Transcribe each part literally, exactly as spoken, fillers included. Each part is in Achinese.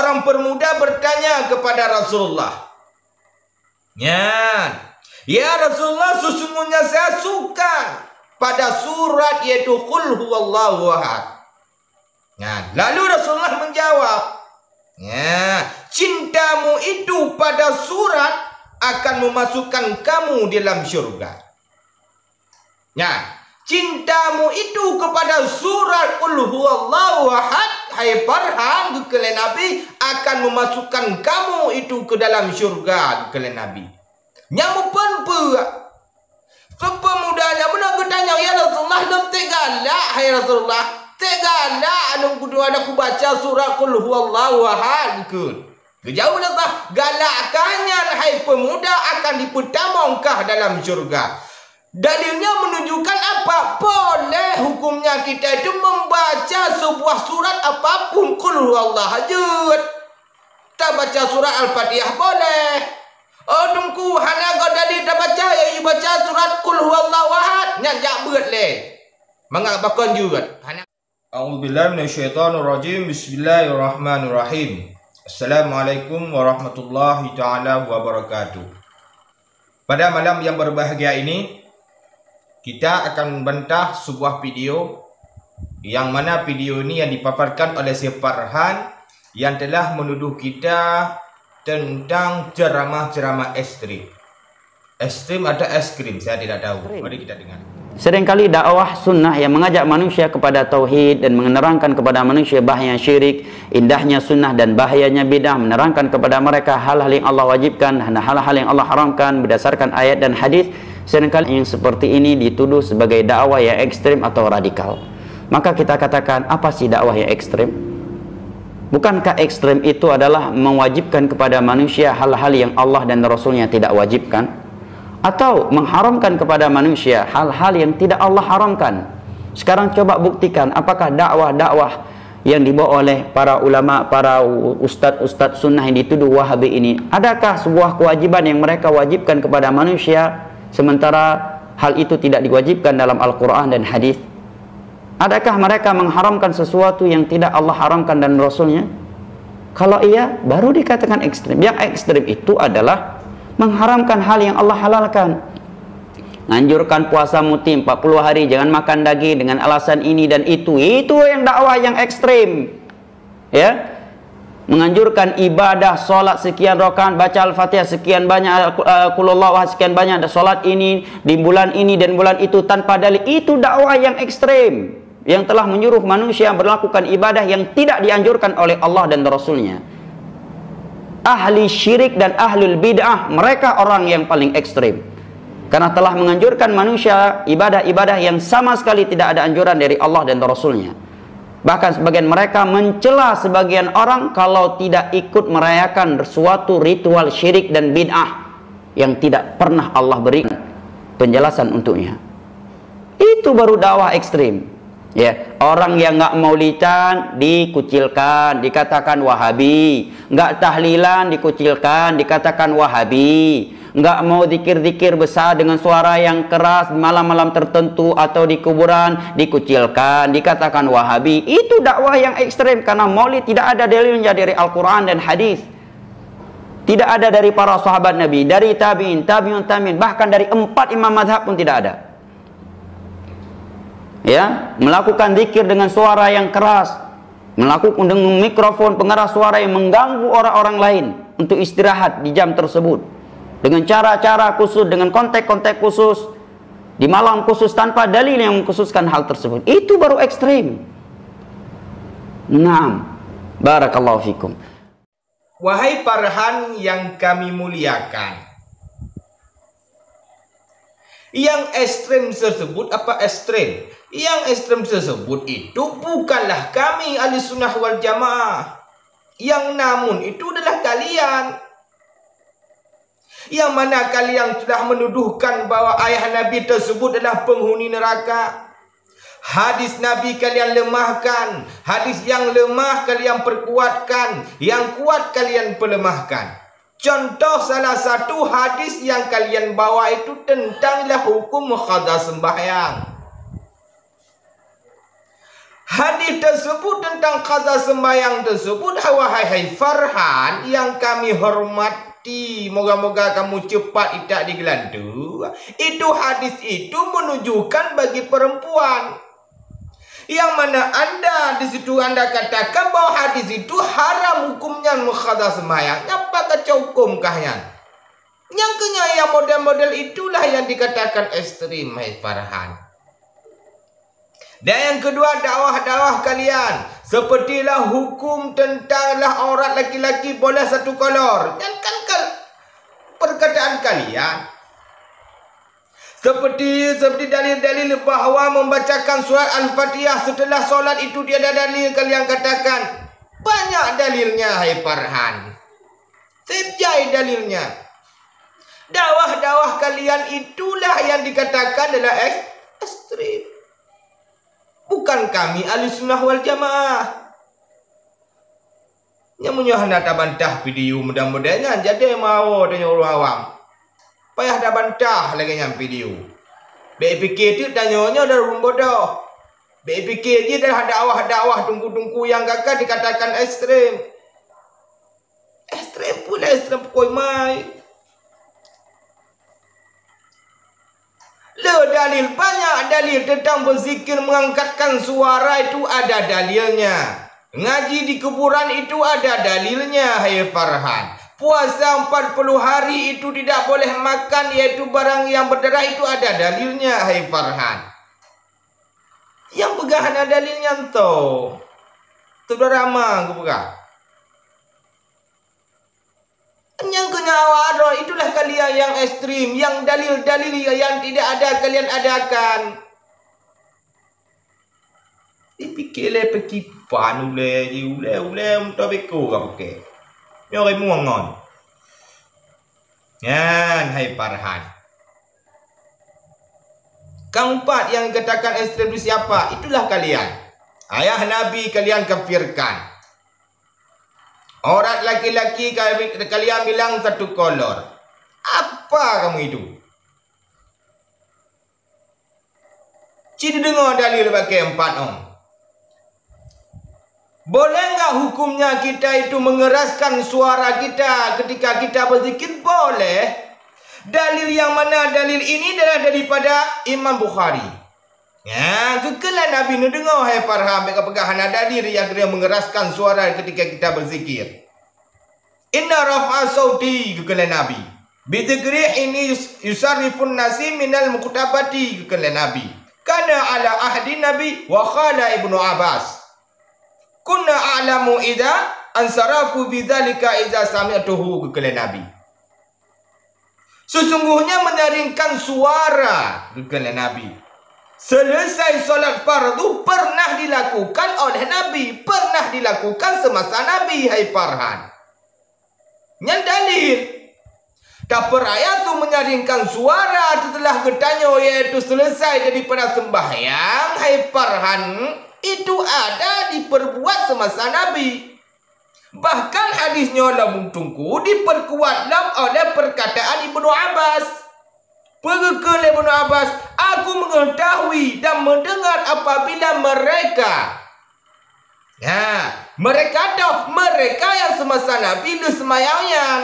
Yang pemuda bertanya kepada Rasulullah, "Ya, ya Rasulullah, sesungguhnya saya suka pada surat yaitu Qul Huwallahu Ahad." Nah, lalu Rasulullah menjawab, "Ya, cintamu itu pada surat akan memasukkan kamu dalam syurga." Nah, cintamu itu kepada surat Qul Huwallahu Ahad, hai Farhan, geukheun lé Nabi, akan memasukkan kamu itu ke dalam syurga, geukheun lé Nabi. Nyang muphom peue? Pemuda nyan meunan geutanyong, "Ya Rasulullah, lôn teuk galak, hai Rasulullah. Teuk galak lôn kudu ada kubaca surat Qul Huwallahu Ahad," geukheun. Geujaweueb Rasulullah, "Galak kah nyan, hai pemuda, akan dipeutamong kah dalam syurga." Dalilnya menunjukkan apa? Boleh hukumnya kita itu membaca sebuah surat apapun, Qul Huwallah jeuet. Tabaca surat Al-Fatihah boleh. Oh, Teungku, hana goe dalil tabaca, ya, baca surat Qul Huwallahu Ahad, nyan jak beuet lé. Mangat bakon jeuet. Hana. A'udzubillahi minasyaitonirrajim. Bismillahirrahmanirrahim. Assalamualaikum warahmatullahi taala wabarakatuh. Pada malam yang berbahagia ini, kita akan membantah sebuah video, yang mana video ini yang dipaparkan oleh si Farhan, yang telah menuduh kita tentang ceramah-ceramah ekstrim. Ekstrim atau es krim, saya tidak tahu. Ekstrim. Mari kita dengar. Seringkali dakwah sunnah yang mengajak manusia kepada tauhid dan menerangkan kepada manusia bahaya syirik, indahnya sunnah dan bahayanya bid'ah, menerangkan kepada mereka hal-hal yang Allah wajibkan dan hal-hal yang Allah haramkan berdasarkan ayat dan hadis. Seringkali yang seperti ini dituduh sebagai dakwah yang ekstrim atau radikal. Maka kita katakan, apa sih dakwah yang ekstrim? Bukankah ekstrim itu adalah mewajibkan kepada manusia hal-hal yang Allah dan Rasulnya tidak wajibkan? Atau mengharamkan kepada manusia hal-hal yang tidak Allah haramkan? Sekarang coba buktikan, apakah dakwah-dakwah yang dibawa oleh para ulama, para u-, ustaz-ustaz sunnah yang dituduh Wahabi ini, adakah sebuah kewajiban yang mereka wajibkan kepada manusia, sementara hal itu tidak diwajibkan dalam Al-Quran dan hadis? Adakah mereka mengharamkan sesuatu yang tidak Allah haramkan dan Rasulnya? Kalau iya, baru dikatakan ekstrim. Yang ekstrim itu adalah mengharamkan hal yang Allah halalkan. Nganjurkan puasa mutim empat puluh hari, jangan makan daging dengan alasan ini dan itu. Itu yang dakwah yang ekstrim. Ya. Menganjurkan ibadah, salat sekian rakaat, baca Al-Fatihah sekian banyak, eh, Qul Huwallahu Ahad sekian banyak, dan salat ini di bulan ini dan bulan itu tanpa dalil. Itu dakwah yang ekstrim, yang telah menyuruh manusia melakukan ibadah yang tidak dianjurkan oleh Allah dan Rasulnya. Ahli syirik dan ahlul bid'ah, mereka orang yang paling ekstrim. Karena telah menganjurkan manusia ibadah-ibadah yang sama sekali tidak ada anjuran dari Allah dan Rasulnya. Bahkan sebagian mereka mencela sebagian orang kalau tidak ikut merayakan suatu ritual syirik dan bid'ah yang tidak pernah Allah berikan penjelasan untuknya. Itu baru dakwah ekstrim. Ya, orang yang nggak maulidan dikucilkan, dikatakan Wahabi. Nggak tahlilan dikucilkan, dikatakan Wahabi. Nggak mau zikir-zikir besar dengan suara yang keras di malam-malam tertentu atau di kuburan, dikucilkan, dikatakan Wahabi. Itu dakwah yang ekstrem karena Maulid tidak ada dalilnya dari Al-Quran dan hadis. Tidak ada dari para sahabat Nabi, dari tabi'in, tabi'ut tabi'in, bahkan dari empat imam mazhab pun tidak ada. Ya, melakukan zikir dengan suara yang keras, melakukan dengan mikrofon pengeras suara yang mengganggu orang-orang lain untuk istirahat di jam tersebut, dengan cara-cara khusus, dengan konteks-konteks khusus, di malam khusus tanpa dalil yang mengkhususkan hal tersebut. Itu baru ekstrim. Naam. Barakallahu fikum. Wahai Farhan yang kami muliakan, yang ekstrem tersebut apa ekstrem? Yang ekstrem tersebut itu bukanlah kami Ahlussunnah wal Jamaah. Yang namun itu adalah kalian. Yang mana kalian telah menuduhkan bahwa ayah Nabi tersebut adalah penghuni neraka. Hadis Nabi kalian lemahkan, hadis yang lemah kalian perkuatkan, yang kuat kalian pelemahkan. Contoh salah satu hadis yang kalian bawa itu tentanglah hukum qadha sembahyang. Hadis tersebut tentang qadha sembahyang tersebut, wahai hai Farhan yang kami hormati, moga-moga kamu cepat itak digelantu. Itu hadis itu menunjukkan bagi perempuan. Yang mana anda di situ anda katakan bahwa hadis itu haram hukumnya mengqadha sembahyang. Nyapa kaca hukum kah nyan? Nyang keu nyan yang model-model itulah yang dikatakan ekstrim, hai Farhan. Dan yang kedua, dakwah-dakwah kalian sepertilah hukum tentang lah aurat laki-laki boleh satu kolor. Nyan kan kal-, perkataan kalian. Seperti, seperti dalil-dalil bahwa membacakan surat Al-Fatihah setelah solat itu tiada dalil kalian katakan. Banyak dalilnya, hai Farhan. Sejai dalilnya. Dakwah-dakwah kalian itulah yang dikatakan adalah ek-, ekstrim. Bukan kami Ahlussunnah wal Jamaah. Nyan meunyoe hana tabantah video mudah-mudahan nyan jadi meuawoe tanyoe ureuëng awam. Payah tabantah lagée nyan video. Bék pike teuk tanyoe nyoe dah ureuëng bodoh. Bék pike jih dah dakwah-dakwah teungku-teungku nyang gagah dikatakan ekstrem. Ekstrem pula ekstrem pukoi mai. Le dalil, banyak dalil tentang berzikir mengangkatkan suara itu ada dalilnya. Ngaji di kuburan itu ada dalilnya, hai Farhan. Puasa empat puluh hari itu tidak boleh makan, yaitu barang yang berdarah itu ada dalilnya, hai Farhan. Nyang peugah hana dalil nyan toh. Teudua rama geupeugah. Nyang keu nyan awak droe, itulah kalian yang ekstrem, yang dalil-dalil yang tidak ada kalian adakan. Dipike lé peukipan ulée jih, ulée, ulée meutabeko ka pike. Nyoe rimueng ngon. Nyan, hai Farhan. Keempat yang dikatakan ekstrem itu siapa? Itulah kalian. Ayah Nabi kalian kafirkan. Aurat laki-laki kami, kalian bilang satu kolor. Apa kamu itu? Ci deungoe dalil bak keempat ong. Boleh enggak hukumnya kita itu mengeraskan suara kita ketika kita berzikir? Boleh. Dalil yang mana? Dalil ini adalah daripada Imam Bukhari. Ya, geukheun lé Nabi, neudeungoe hai Farhan, bék kapeugah hana dalil nyang keuneuk mengeraskan suara ketika kita berzikir. Inna raf'a sauti, geukheun lé Nabi. Bizikri ini yus-, yusarrifun nasi minal muktabati, geukheun lé Nabi. Kana ala ahdi Nabi wa qala Ibnu Abbas. Kunna a'lamu idza ansarafu bidzalika idza sami'tuhu, geukheun lé Nabi. Sesungguhnya menyaringkan suara, geukheun lé Nabi. Selesai solat fardu pernah dilakukan oleh Nabi, pernah dilakukan semasa Nabi, hai Farhan. Nyan dalil. Tapeuraya tu menyaringkan suara setelah geutanyoe, yaitu selesai daripada sembahyang, hai Farhan, itu ada diperbuat semasa Nabi. Bahkan hadis nyoe lom teungku diperkuat lom oleh perkataan Ibnu Abbas. Peue geukheun lé Ibnu Abbas, "Aku mengetahui dan mendengar apabila mereka," ya, mereka toh, mereka yang semasa Nabi lheueh seumayang nyan.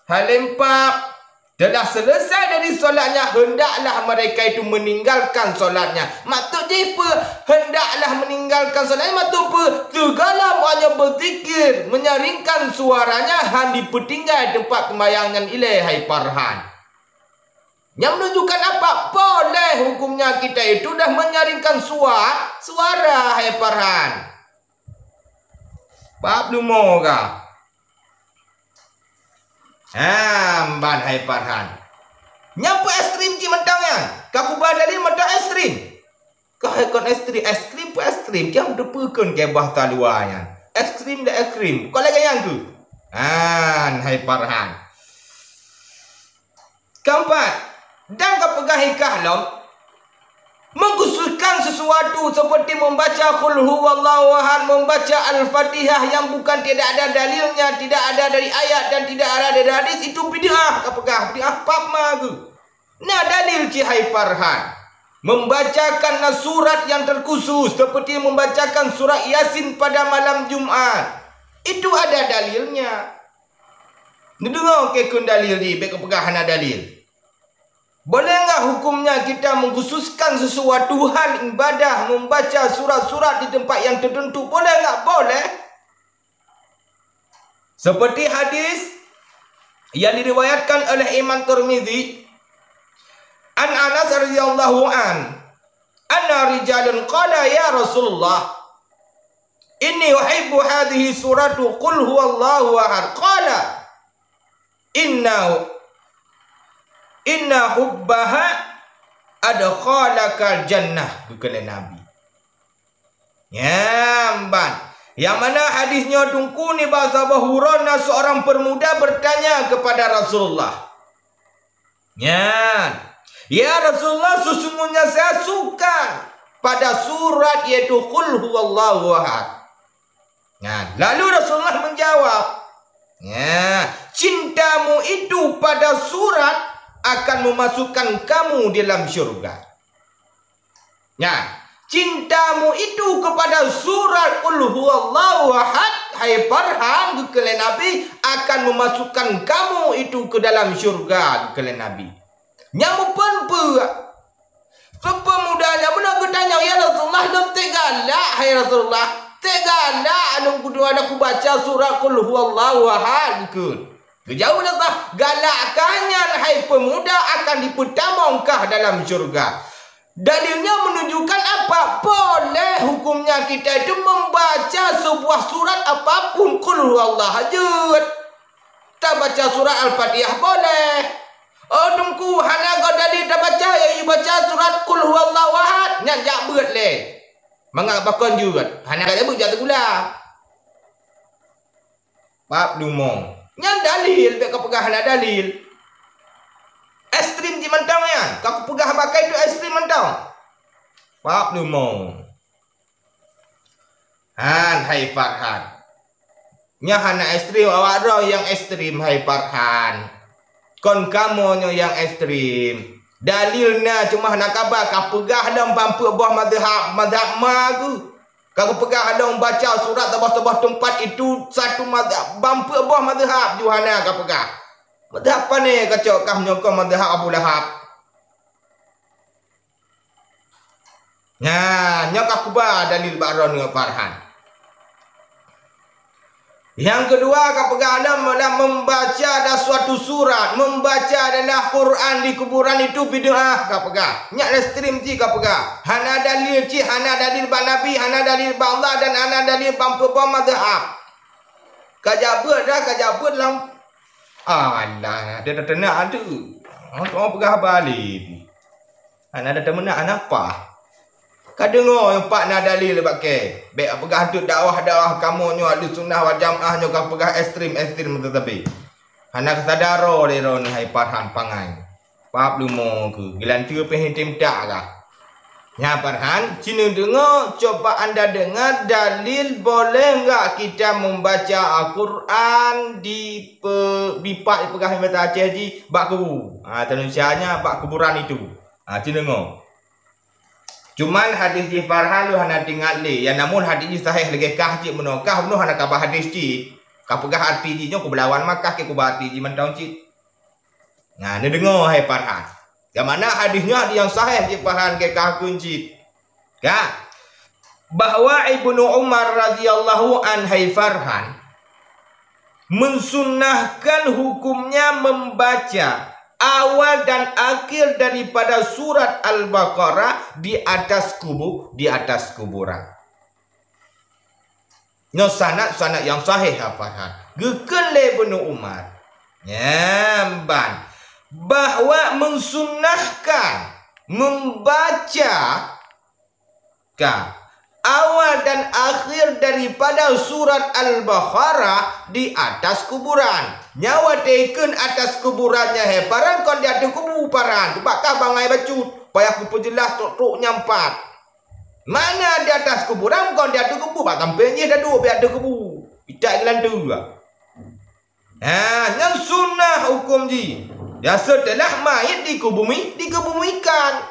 Hai lempap, telah selesai dari solatnya, hendaklah mereka itu meninggalkan solatnya. Maksud jih peue? Hendaklah meninggalkan solatnya, maksud peue? Teugalam hanya berzikir, menyaringkan suaranya, han dipeutinggai teumpat seumayang nyan ilée, hai Farhan. Nyang menunjukkan apa? Boleh hukumnya kita itu dah menyaringkan sua-, suara, hai Farhan. Bab leumo ka. Ha, mban hai Farhan. Nyang peue ekstrem cit mantong nyan? Ka kuba dalil mantong ekstrem. Ka hai kon ekstrem, ekstrem peue ekstrem? Kiam teupeue kon keu bahasa luwa nyan. Ekstrem dan ekstrem. Kon lagée nyan keuh? Han, hai Farhan. Keempat, dan kapeugah hikah lom, mengkhususkan sesuatu seperti membaca Qul Huwallahu Ahad, membaca Al-Fatihah yang bukan, tidak ada dalilnya, tidak ada dari ayat dan tidak ada dari hadis, itu bid'ah, kapeugah bid'ah pap ma geuh. Na dalil cit hai Farhan. Membacakan surat yang terkhusus seperti membacakan surat Yasin pada malam Jumat, itu ada dalilnya. Neudeungoe keu dalil jih, bék kapeugah hana dalil. Boleh enggak hukumnya kita mengkhususkan sesuatu hal ibadah membaca surat-surat di tempat yang tertentu? Boleh enggak? Boleh. Seperti hadis yang diriwayatkan oleh Imam Tirmizi, an Anas radhiyallahu an, anna rijalun qala, "Ya Rasulullah, inni uhibbu hadhihi suratu qul huwallahu ahad." Qala, "Inna, inna hubbaha adkhalakal jannah," geukheun lé Nabi. Nyan ban. Nyang mana hadis nyoe teungku nibak saboh uroe na seorang pemuda bertanya kepada Rasulullah. Nyan, "Ya Rasulullah, sesungguhnya saya suka pada surat yaitu Qul Huwallahu Ahad." Nyan, lalu Rasulullah menjawab, "Nyan, cintamu itu pada surat akan memasukkan kamu dalam syurga." Nyan, cintamu itu kepada surat Qul Huwallahu Ahad, hai Farhan, geukheun lé Nabi, akan memasukkan kamu itu ke dalam syurga, geukheun lé Nabi. Nyang muphom peue? Pemuda nyan meunan geutanyong, "Ya Rasulullah, lôn teuk galak, hai Rasulullah. Teuk galak lôn kudu ada kubaca surat Qul Huwallahu Ahad," geukheun. Geujaweueb lé Allah, "Galak kah nyan, hai pemuda, akan dipeutamong kah dalam syurga." Dalilnya menunjukkan apa? Boleh hukumnya kita itu membaca sebuah surat apapun, Qul Huwallah jeuet. Tabaca surat Al-Fatihah boleh. Oh, Teungku, hana goe dalil tabaca, ya, baca surat Qul Huwallahu Ahad, nyan jak beuet lé. Mangat bakon jeuet, hana ka jak beuet, jak teugulang. Pap dumong. Nyan dalil, bék kapeugah hana dalil. Ekstrem jih mantong nyan. Kapeugah bakai tu ekstrem mantong. Pap dumong. Han, hai Farhan. Nyan hana ekstrem, awak droe nyang ekstrem, hai Farhan. Kon kamoe nyoe nyang ekstrem. Dalil na, cuma hana kaba kapeugah lom ban peuet boh mazhab, mazhab ma geuh. Kapeugah lom baca surat saboh-saboh teumpat itu satu mazhab, ban peuet boh mazhab, ju hana kapeugah. Mazhab pane kacok kah nyoe kon mazhab Abu Lahab? Nyan, nyoe ka kuba dalil bak droeneuh Farhan. Nyang keudua, kapeugah lom, lam membaca ada suatu surat, membaca adalah Quran di kuburan itu bid'ah, kapeugah. Nyan ekstrem cit kapeugah. Hana dalil cit, hana dalil bak Nabi, hana dalil bak Allah dan hana dalil ban peuet boh mazhab. Ka jak beuet dah, ka jak beuet lam. Alah, ada teunak tu. Orang peugah balik. Hana ada teunak, hana paih. Ka deungoe nyoe pat na dalil bak kèe. Bèk peugah teuk dakwah-dakwah kamoe nyoe Ahlussunnah wal Jamaah nyoe ka peugah ekstrem-ekstrem teutabé. Hana kasadar droe lé droeneuh hai Farhan pangai. Pap lumo keuh, geulanteue pih intim tak kah. Nyan Farhan, ci neudeungoe, coba anda dengar dalil boleh enggak kita membaca Al-Quran di pe-, di pat peugah bahasa Aceh jih bak kubu. Ha, Indonesia nya bak kuburan itu. Ha, ci deungoe. Cuman hadis jih Farhan lôn hana teuingat lé. Ya namun hadis jih sahih lagèe kah cit meunoe kah, meunoe hana kaba hadis cit. Ka peugah arti jih nyoe, kubeulawan makah keu kuba arti jih mantong cit. Nah, neudeungoe hai Farhan. Nyang mana hadis nyoe hadis nyang sahih cit Farhan keu kah kheun cit. Ka? Bahwa Ibnu Umar radhiyallahu anhu hai Farhan mensunnahkan hukumnya membaca awal dan akhir daripada surat Al-Baqarah di atas kubu-, di atas kuburan. Nyoe sanad-sanad nyang sahih, ha Farhan. Geukheun lé Ibnu Umar. Nyan ban. Bahwa mensunnahkan membaca ka, awal dan akhir daripada surat Al-Baqarah di atas kuburan. Nyan watèe kheun atas kuburan nyan hai Farhan kon di ateueh kubu Farhan. Teuma kah bangai bacut. Payah kupeujeulaih trok-trok nyan pat. Mana di atas kuburan kon di ateueh kubu. Bak sampéng jih taduek bak ateueh kubu. Itak geulanteue. Ha, nyan sunnah hukum jih. Ya, setelah mayit dikubumi-, dikubumikan.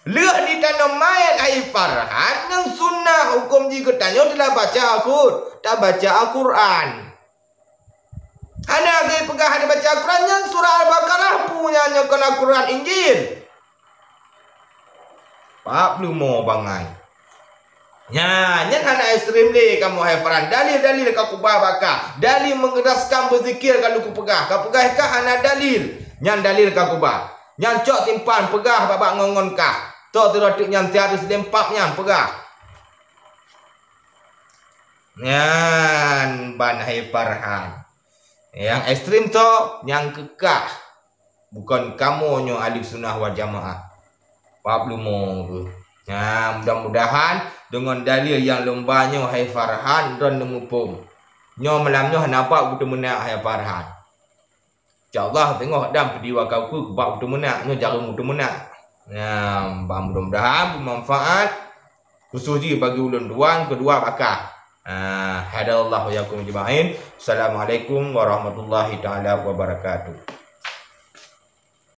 Lheueh jitanom manyét hai Farhan, nyang sunnah huköm jih geutanyoe adalah baca Al-Qur-, tabaca Al-Qur'an. Hana geupeugah hana baca Al-Qur'an, nyan surah Al-Baqarah peue nyan, nyoe kon Al-Qur'an Injil. Pat peuleumô bangai. Nyan, nyan hana ekstrem lé kamoe hai Farhan. Dalil-dalil ka kuba bak kah. Dalil meugeuraskan beuzikir ka lôn kupeugah. Kapeugah kah hana dalil. Nyan dalil ka kuba. Nyan cok simpan peugah bak-bak ngon-ngon kah. Toh sidroe teuk nyan siat deuh sidempap nyan peugah. Nyan ban hai Farhan. Nyang ekstrem toh nyang keukah. Bukon kamoe nyoe ahli sunnah wal jamaah. Pat peuleumô keuh. Nah, mudah-mudahan deungon dalil nyang lôn ba nyoe hai Farhan droen neumuphom. Nyoe malam nyoe hana bak kuteumeunak hai Farhan. Insya Allah teungoh dam peudiwa kaku bak kuteumeunak, nyoe jareueng kuteumeunak. Nah, mudah-mudahan beumanfaat. Khusus jih bagi ulôn dua, keudua bak kah. Ah, hadanallahu wa iyyakum ajma'in. Assalamualaikum warahmatullahi taala wabarakatuh.